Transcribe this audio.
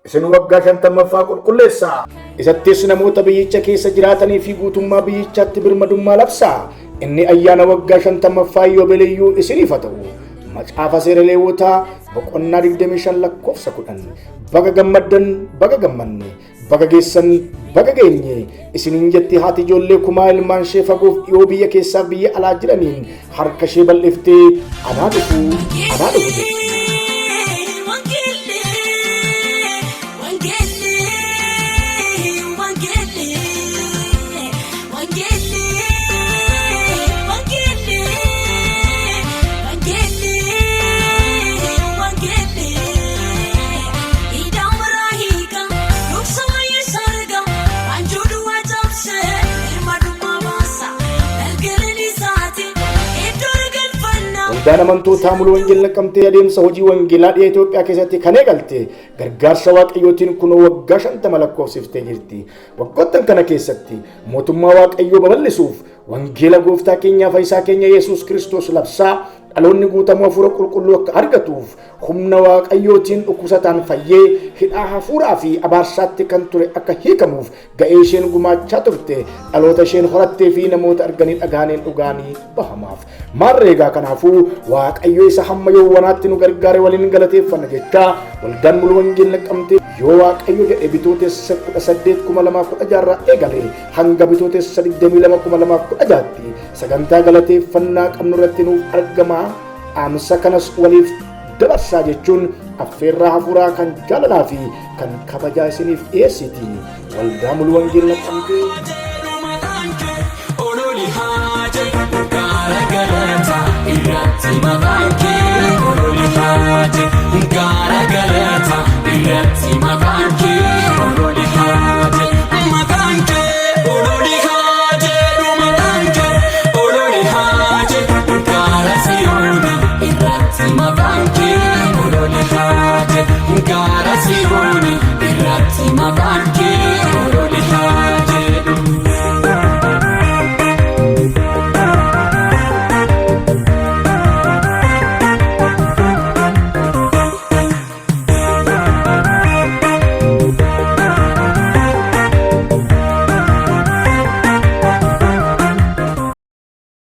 Isin waggaa 50ffaa qulqulleessaa. Isattis namoota biyyicha keessa jiraatanii fi guutummaa biyyichaatti birmadummaa labsaa. Inni ayyaana waggaa 50ffaa Iyyoobeeliyyuu isiniif haa ta'u. Macaafa Seera Leewwotaa boqonnaa 25 lakkoofsa 10. Baga gammaddan, baga gammanne, baga geessan, baga geenye isiniin jetti haati ijoollee kumaa ilmaan ishee fagoof dhiyoo biyya keessaa biyya alaa jiraniin harka ishee bal'iftee anaa dhufu, anaa dhufu jetti. Waldaan amantootaa Muluu Wangeela Naqamtee adeemsa hojii wangeelaa dhiha Itoophiyaa keessatti kan eegalte gargaarsa Waaqayyootiin kunoo waggaa 50 lakkoofsiftee jirti. Waggoottan kana keessatti mootummaa Waaqayyoo babal'isuuf wangeela gooftaa keenyaa fayyisaa keenya Yesuus Kiristoos labsaa dhaloonni guutamuu hafuura qulqulluu akka argatuuf humna Waaqayyootiin dhukkubsataan fayyee hidhaa hafuuraa fi abaarsaatti kan ture akka hiikamuuf ga'ee isheen gumaachaa turte dhaloota isheen horattee fi namoota arganii dhaga'aniin dhugaanii bahamaaf. Maarree egaa kanaafuu Waaqayyo isa hamma yoowwanaatti nu gargaare waliin galateeffanna jechaa waldaan Muluu Wangeela Naqamtee yoo Waaqayyo jedhe Bitootessa 18, 2016 irraa eegalee hanga Bitootessa 22, 2016tti sagantaa galateeffannaa qabnu irratti nuuf argamaa, dhaamsa kanas waliif dabarsaa jechuun affeerraa hafuuraa kan jaalalaa fi kan kabajaa isiniif dhiyeessiti. Waldaa Muluu Wangeela Naqamtee. Irratti maqaan kee ololi haa jedhu, gaara galata irratti maqaan kee.